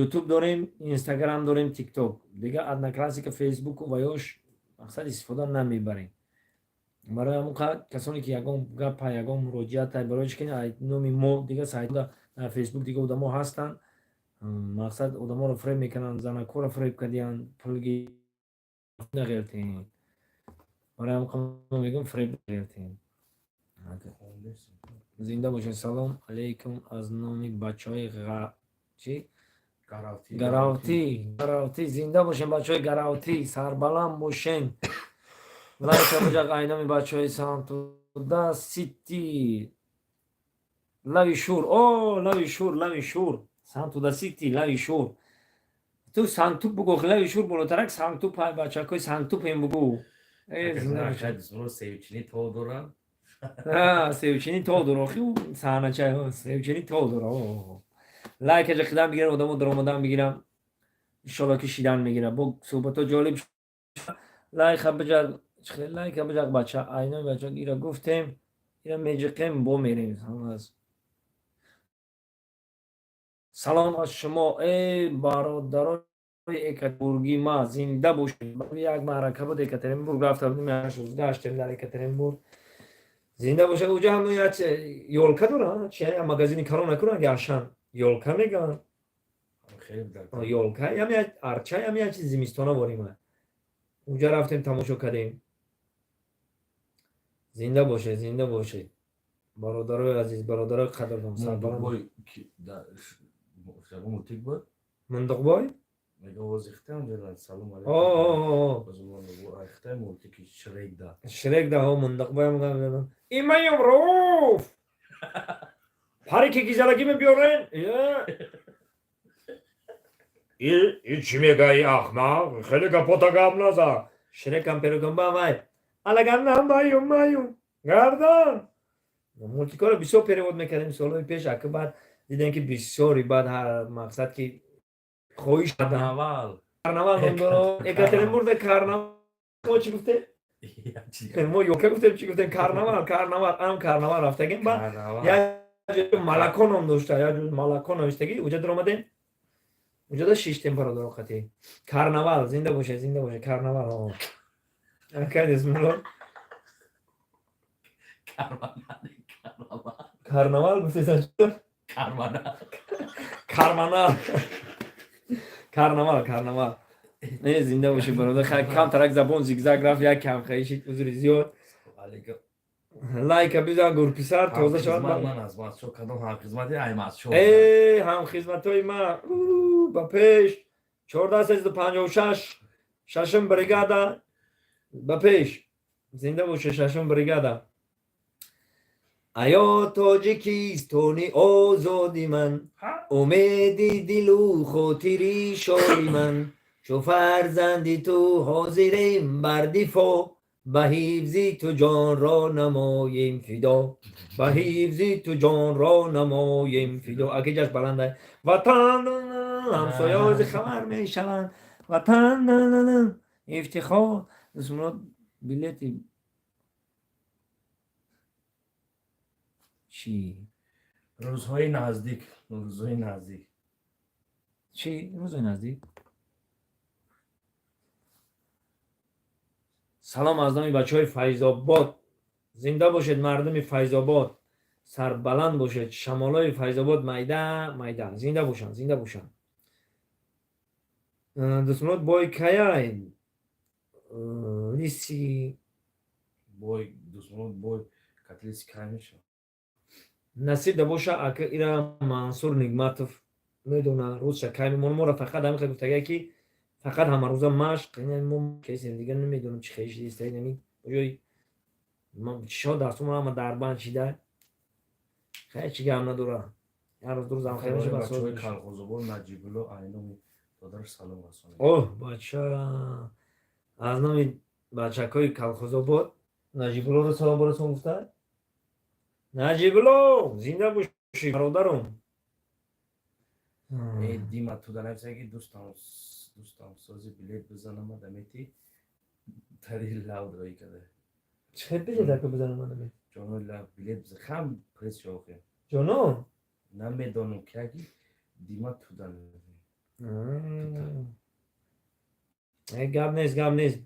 Ютуб дорем, Инстаграм дорем, Тикток, дига Одноклассники, Фейсбуку ва ёш мақсад истифода намебарем. Барои ҳамон касоне ки ягон гапа, ягон муроҷиата, барои чи ки номи мо дига сайт дар Фейсбук дига одамо ҳастанд, мақсад одаморо фреб мекунанд, занакҳоро фреб кардиянд, пулги нағелтен. Барои ҳамон мегӯм, фреб нағелтен. Зинда бошед. Салом алейкум аз номи бачаҳои чи Гаравтӣ, Гаравтӣ. Зинда бошен, бачаҳои Гаравтӣ, сарбаланд бошен. Лайка буҷақ айноми бачаҳои Сантуда Сити, Лави Шур. О, Лави Шур, Лави Шур, Сантуда Сити, Лави Шур. Ту Сангтуп бугӯ, Лави Шур болотарак Сангтуп, бачакҳои Сангтупем бугӯ. Севчини то дорам. Севчини то дора, охи саҳнача севчини то дора. Лайка ҷақидан бигирам, одамо даромадан бигирам, иншолло ки шидан мегирам, бо суҳбатҳо ҷолиб. Лайка биҷақ, лайка биҷақ, бача, айнои бача. Ира гуфтем, ира меҷиқем, бо мерем. Салом аз шумо, э бародарои Екатеринбурги ма, зинда бошед. Як маърака буд, Екатеринбург рафта будем, гаштем дар Екатеринбург. Зинда бошед. Уҷа ҳам як ёлка дора, чи магазини калон накунанд, Ашан ёлка мегӯянд, ёлка ям арча, ям як чизи зимистона ворим. Уҷа рафтем, тамошо кардем. Зинда бошед, зинда бошед, бародарои азиз, бародарои қадрдон. Сарбаланд. Мультик буд. Мундуқбой. Мега озихта онҷо, салом. Алейкум, мультики Шрек да. Шрек да, Мундуқбой. Имаём Рауф, парики гизалаги мебиёрен. И чӣ мегаи, ахмақ? Хеле гапота гап наза. Шрекам перукам ба вай алаганам баюм маюм гардан. Мультикҳоро бисёр перевод мекардем солҳои пеш. Ака, баъд дидем, ки бисёри баъд мақсад ки хоҳиш. Карнавал. Карнавал ном дора Екатеринбургда. Карнавал мо чӣ гуфтем? Мо ёка гуфтем, чӣ гуфтем? Карнавал, карнавал, ам карнавал рафтагем. Ба як Малако ном дошта, як Малако навиштагӣ, уҷа дуромадем, уҷода шиштем, бародаро қати. Карнавал. Зинда боше, зинда боше. Карнавал акадисмуло. Карнавал гуфтесан? Карманал, карнавал, карнавал. Не, зинда боши, бародар. Камтарак забон зигзаг рафт, як кам хаишид, узри зиёд. Лайка бизан, гурписар тоза шавад. Э, ҳамхизматҳои ма ба пеш! 1456, шашум бригада ба пеш! Зинда боше шашум бригада. Аё Тоҷикистони озоди ман, умеди дилу хотири шоди ман, чу фарзанди ту ҳозирем бар дифоъ, ба ҳифзи ту ҷонро намоем фидо, ба ҳифзи ту ҷонро намоем фидо. Акиҷаш баланда. Ватан ҳамсояози хабар мешаванд, ватан ифтихор. Билети чӣ? Рӯзҳои наздик, рӯзҳои наздик. Чӣ рӯзҳои наздик? Салом аз номи бачаҳои Файзобод. Зинда бошед, мардуми Файзобод, сарбаланд бошед. Шамолои Файзобод майда майда, зинда бошанд, зинда бошанд. Дӯстмурод, бой каяй лиси? Бой, дӯстмурод, бой катлиси кай мешавад? Насиб да боша, ака. Ира Мансур Нигматов медона рӯзша кай мемон. Моро фақат ҳамин гуфтагае, ки фақат ҳамарӯза машқ. Мо кесем, дигар намедонам чӣ хеш истаинами ҷои чишо дарсумон ҳама дарбанд шида. Хай, чӣ гап надора, як рӯз ду рӯз ам хел мешава. Бачаҳои Калхозобод, Наҷибулло айноми додараш салом расонед. Оҳ, бача, аз номи бачакҳои Калхозобод Наҷибуллоро салом борасон гуфта. Наҷибулло, зинда бошӣ, бародарум. Э, Дима туда нависа, ки дӯстам сози билет бизанама дамети тари лав дрои када. Чӣ билет, ака, бизанам ана? Ҷоно, лав билет бизан, хам пресс шохе. Ҷоно. Намедонам, ки Дима туда нависа. Гап нест, гап нест.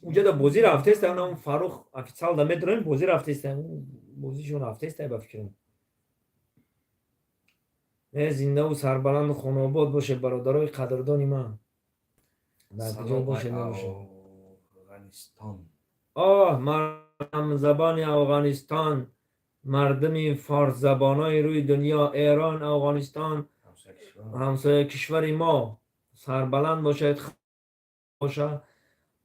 Унҷа да бозӣ рафтеста, он Фаррух официал да медонем, бозӣ рафтеста, бозишон рафтеста, ба фикрам. Э, зиндаву сарбаланду хонаобод бошед, бародарои қадрдони ман, дар куҷо бошед, набошед. Афғонистон. Оҳ, мардамзабони Афғонистон, мардуми форсзабонои рӯи дунё, Эрон, Афғонистон, ҳамсоя кишвари мо, сарбаланд бошед, боша.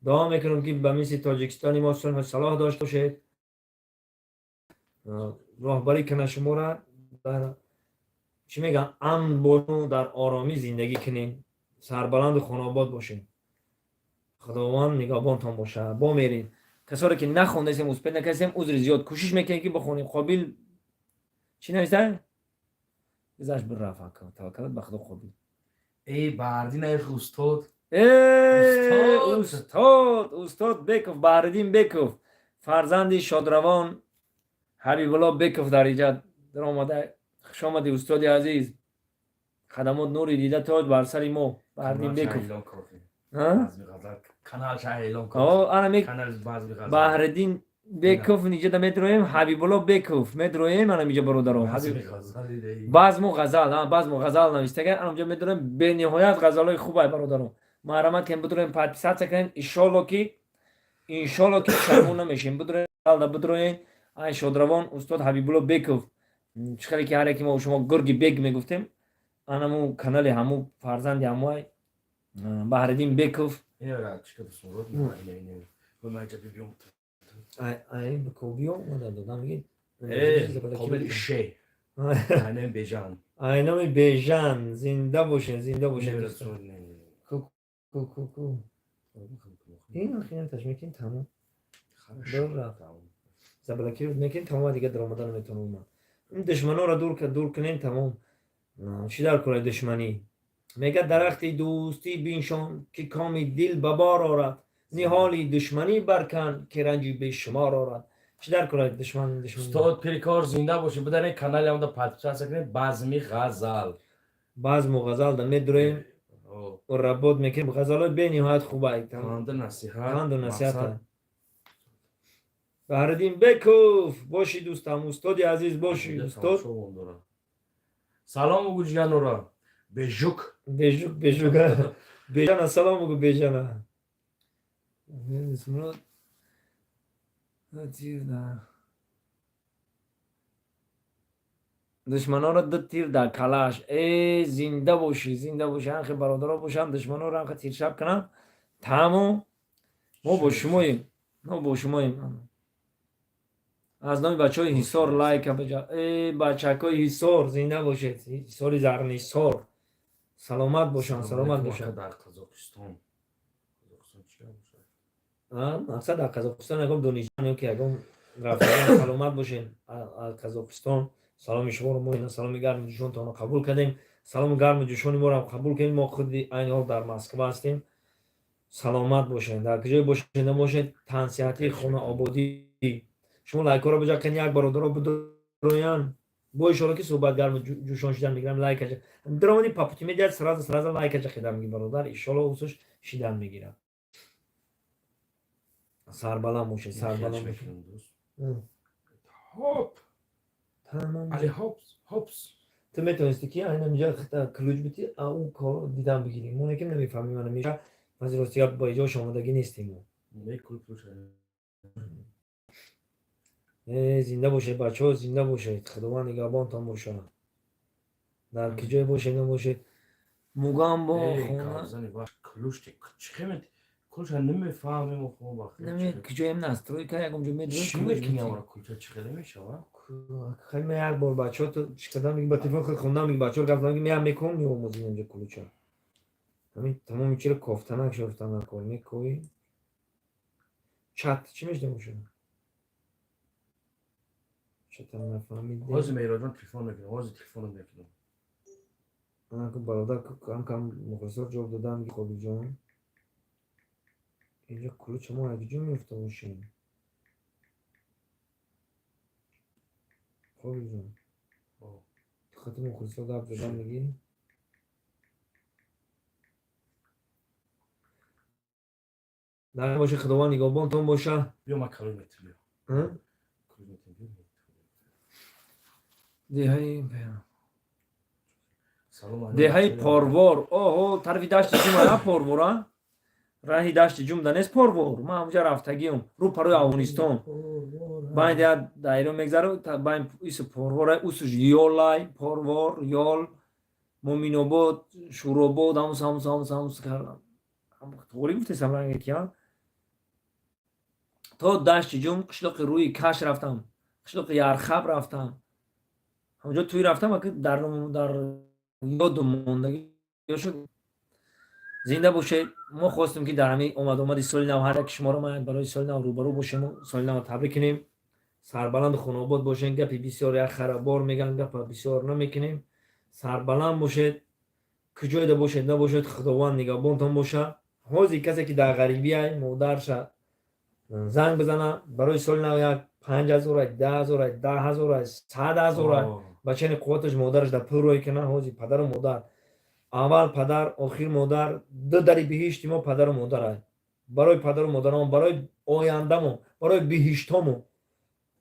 Дуо мекунам, ки ба мисли Тоҷикистони мо сулҳу салоҳ дошта бошед, роҳбарӣ кунад шуморо, дар чӣ мегӯям, амн бошу, дар оромӣ зиндагӣ кунем, сарбаланду хонаобод бошем. Худованд нигаҳбонтон бошад. Бо мерем. Касоре ки нахондасем, успеть накардем, узри зиёд, кӯшиш мекунем, ки бихонем. Қобил чӣ нависта? Гузашт, бирафт, таваккалат ба Худо, Қобил. Эй, Баҳриддин айх, устод. Устод, устод Беков, Баҳриддин Беков, фарзанди шодравон Ҳабибулло Беков дар иҷа даромада. Хушомадӣ, устоди азиз, хадамот нури дида, тоҷ бар сари мо, Баҳриддин Беков. Баҳриддин Беков ниҷа медроем, Ҳабибулло Беков медроем, анам иҷа, бародаро, базму ғазал, базму ғазал навиштага, анамҷа медроем. Бениҳоят ғазалҳои хубай, бародаро, марҳамат кунем, бидроем, подписаться кунем. Иншолло ки пушаймон намешем. Бидроем, бидроем. Ай шодравон устод Ҳабибулло Беков, чӣ хеле ки ҳар яки мо шумо гурги бег мегуфтем, анаму канали ҳаму фарзанди ҳамуай Баҳриддин Беков. Ина чӣ кадо сурат, ина ина ма Ай ай бикобиё мада додам ги. Қобил ше. Айнами Бежан. Айнами Бежан, зинда бошед, зинда бошед. Ку ку ку ку. Ин хинташ мекин, тамом. Дур рафт. Заблокировать мекин, тамом, дига даромада наметавонам ман. Ин душманонро дур кунем, тамом. Чӣ дар кораи душманӣ? Мегӯяд: дарахти дӯстӣ биншон, ки коми дил ба бор орад, ниҳоли душманӣ баркан, ки ранҷи бешумор орад. Чӣ дар кораи душман? Устод Пирикор, зинда бошед. Бидаред, канали ҳамда подписаться кунед, базми ғазал. Базму ғазал да медуроем, работ мекунем. Ғазалҳои бениҳоят хубай. Панду насиҳат. Панду насиҳат. Баҳриддин Беков, боши, дӯстам, устоди азиз, боши, устод. Салом бугу ҷиганура. Бежук. Бежук, бежук, Бежана салом бугу, Бежана. Бисмилла. Тир дар душманонро ду тир дар калаш. Э, зинда бошӣ, зинда бошӣ. Анхе бародаро бошанд, душманонро анхе тиршаб кунанд, тамом. Мо бо шумоем, мо бо шумоем. Аз номи бачаҳои Ҳисор лайка баҷа. Э, бачакҳои Ҳисор, зинда бошед, Ҳисори Зарнисор, саломат бошанд, саломат бошанд. Дар Қазоқистон. Қазоқистон чӣ бошад? Мақсад, дар Қазоқистон ягон донишҷӯ ё ки ягон рафтаган, саломат бошед. Аз Қазоқистон саломи шуморо мо ина саломи гарму ҷӯшонтонро қабул кардем, саломи гарму ҷӯшони моро ҳам қабул кардем. Мо худи айни ҳол дар Москва ҳастем. Саломат бошед, дар куҷое бошед, набошед, тансиҳатӣ, хонаободӣ. Шумо лайкҳоро биҷақен, як бародаро бидроян, бо ишора ки суҳбат гарму ҷӯшон шидан мегирам. Лайкаҷа даромади, папути медиҳад, сразу сразу лайкаҷа хидан меги, бародар, иншолло усуш шидан мегирад. Сарбаланд бошед, сарбаланд бошед. Хоп. Тамом. Али хопс, хопс. Ту метавонисти ки айнан инҷа ключ бити, а ӯ корро дидан бигирӣ. Мо некем намефаҳмем, ана меша баъзи рости гап, ба иҷош омодагӣ нестем мо. Не ключ. Э, зинда бошед, бачаҳо, зинда бошед, Худованд нигаҳбонтон бошад, дар куҷое бошед, набошед. Мугам бо хона. Кавзани ваш ключ чӣ хемет? Ключ намефаҳмем хо бахт. Наме куҷоем, настройка ягон ҷо медонем. Чӣ мекунӣ, амра ключа чӣ хеле мешава? Хеле ме як бор бачаҳо ту чӣ кардам, меги ба телефон худ хондам, меги бачаҳо гап задам, меги меям мекунам, меомӯзем инҷо ключа. Ҳамин тамоми чиро кофтанак шофтанак кор мекоӣ. Чат чӣ мешуда бошад? Чата нафаҳмидем. Ҳозир Меҳроҷон телефон мекунам, ҳозир телефонот мекунам. Бародар, кам кам мухлисо ҷавоб додам. Қобилҷон, инҷо ключ мо якҷо меёфта бошем. Қобилҷон, хати мухлисо гап задам, мегӣ. Дар боша, Худованд нигаҳбонтон боша. Биё, ман калон метам, биё. Калон метам, биё. Деҳаи Салом алейкум. Деҳаи Порвор. Оҳо, тарафи Дашти Ҷум, а Порвор, а раҳи Дашти Ҷум да нест Порвор. Ман ҳамҷа рафтагиам, рӯ парои Афғонистон, байн я дайро мегзару, байн ису Порвор, усуш Ёлай, Порвор, Ёл, Муминобод, Шуробод, ҳамус, ҳамус, ҳамус, ҳамус кардам. Тоғри гуфтесам, ранге ки то Дашти Ҷум, қишлоқи Рӯи Каш рафтам, қишлоқи Ярхаб рафтам, ҳамҷо тӯй рафтам, аки дар ёдум мондаги шуд. Зинда бошед. Мо хостем, ки дар ҳамин омадомади соли нав ҳар яки шуморо ман барои соли нав рӯбарӯ бошему соли нав табрик кунем. Сарбаланду хонобод бошем. Гапи бисёр як харабор меган, гапа бисёр намекунем. Сарбаланд бошед, куҷоеда бошед набошед, Худованд нигаҳбонтон боша. Ҳозир касе ки дар ғарибиай, модарша занг бизана барои соли нав, як 5000, 10,000, 10,000, 100,000, бачани қувваташ модараш дар пул рӯй кунад. Ҳозир падару модар, аввал падар, охир модар, ду дари биҳишти мо падару модарай. Барои падару модарон, барои ояндамо, барои биҳиштҳомо,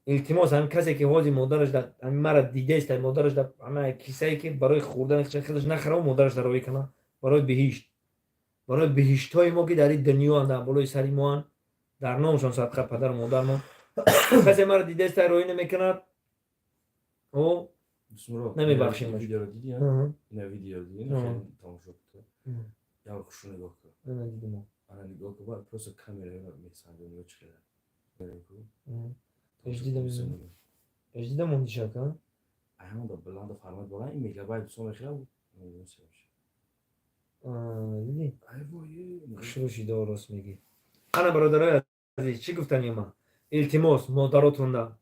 илтимос, ҳамин касе ки ҳозир модараш ҳамин мара дидест, модараш дар ҳама кисае ки барои хӯрдани худаш нахарав, модараш дар рӯй кунад, барои биҳишт, барои биҳиштҳои мо, ки дар ин дунёанд, дар болои сари моанд, дар номшон садқа падару модармон. Касе мара дидест, рӯй намекунад, о намебахшем. Видеоро дидӣ? Ина видео дидӣ? Тамошо кун, як хушу нигоҳ кун. Ана, нигоҳ кун, баъд просто камера месанҷам ё чӣ хела. Эждидам ондишака. Ҳамон да баланда фармоид бора, ин мегабайт бисо мехӯрад. Дидӣ, хушрӯ шида, рост мегӣ. Ана, бародарои азиз, чӣ гуфтани ман? Илтимос, модаротонда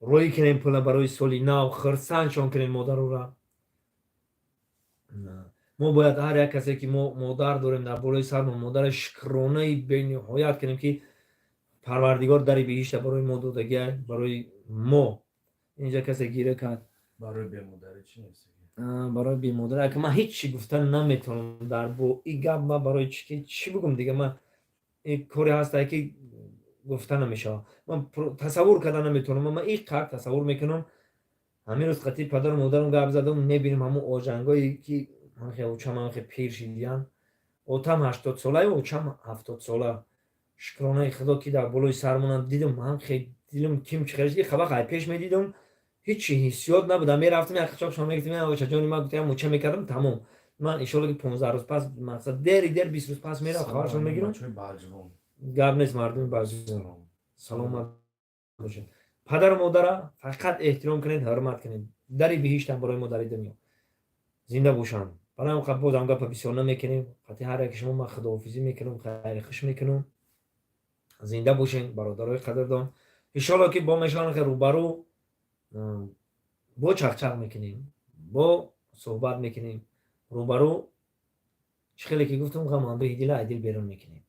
рӯй кунем пула барои соли нав, хирсандшон кунем модарора. Мо бояд ҳар як касе ки мо модар дорем дар болои сармон, модари шукронаи бениҳоят кунем, ки Парвардигор дари биҳишта барои мо додагиай, барои мо. Инҷа касе гира кард. Барои бемодарӣ чӣ нест? Барои бемодарӣ, ака, ман ҳеҷ чӣ гуфта наметавонам дар бо и гап. Ман барои чӣ ки чӣ бигӯм дига? Ман ин коре ҳастае, ки гуфта намешавад, ман тасаввур карда наметавонам. Ман ин қадр тасаввур мекунам, ҳамин рӯз қатъи падару модарам гап задам, мебинем ҳамун оҷангое ки очам ҳамхе пир шидиян. Отам 80-солаю, очам 70-сола. Шукронаи Худо, ки дар болои сармонам. Дидам, ҳамхе дилам ким чихелш ки хабақ ай пеш медидам, ҳечи ҳиссиёт набудам. Мерафтам, як қичоқшон мегирифтем, очаҷони ман гуфтам, муча мекардам, тамом. Ман иншолло ки 15 рӯз пас, мақсад, дери дер 20 рӯз пас мерам, хабаршон мегирам. Гап нест, мардуми Балҷувон, саломат бошед. Падару модара фақат эҳтиром кунед, ҳурмат кунед, дари биҳиштам барои мо дари дунё. Зинда бошанд. Барои ҳам бозам гапа бисёр намекунем. Қатъи ҳар яки шумо ман худоҳофизӣ мекунам, хайри хуш мекунам. Зинда бошед, бародарои қадрдон. Иншолло ки бо мешаванд рӯбарӯ, бо чақчақ мекунем, бо суҳбат мекунем рӯбарӯ. Чӣ хеле ки гуфтам, ғам андӯҳи дила ай дил берун мекунем.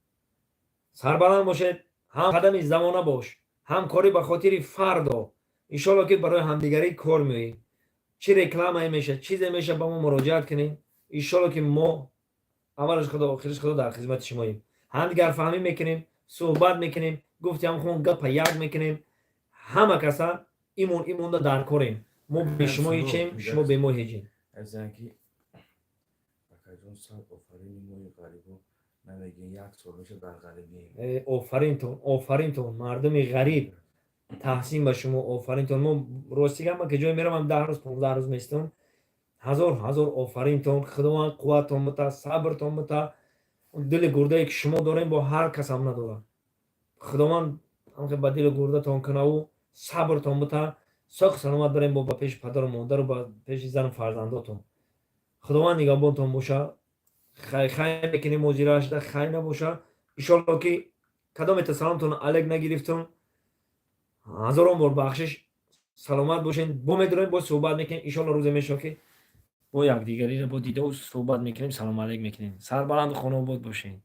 Сарбаланд бошед. Ҳам қадами замона бош, ҳамкорӣ ба хотири фардо. Иншолло ки барои ҳамдигарӣ кор меоем. Чӣ рекламае меша, чизе меша, ба мо муроҷиат кунем. Иншолло ки мо, аввалаш Худо, охираш Худо, дар хизмати шумоем. Ҳамдигарфаҳмӣ мекунем, суҳбат мекунем, гуфти ҳамхун гапа як мекунем. Ҳама каса имон имонда дар корем. Мо бе шумо ҳечем, шумо бе мо ҳечем. Азанки акаҷон, сад офарини, мои ғарибо намегӯем, як сол меша дар ғарибием. Офаринтон, офаринтон, мардуми ғариб, таҳсин ба шумо, офаринтон. Мо, рости гап, ман ки ҷое меравам, 10 рӯз, 15 рӯз местам. Ҳазор ҳазор офаринтон. Худованд қувваттон бита, сабртон бита. Дили гурдае ки шумо дорем, бо ҳар касам надорад. Худованд ба дили гурдатон кунаву сабртон бита. Соқ саломат барем бо ба пеши падару модару ба пеши зану фарзандотон. Худованд нигаҳбонтон боша. Хай хай мекунем, ҳозирашда хай набоша. Иншолло ки кадомета саломтон алек нагирифтум, ҳазорон бор бахшиш. Саломат бошен. Бо медорем, боз суҳбат мекунем, иншолло. Рӯзе мешавад, ки Бо якдигариро бо дидаву суҳбат мекунем, салому алейк мекунем. Сарбаланду хонаобод бошед.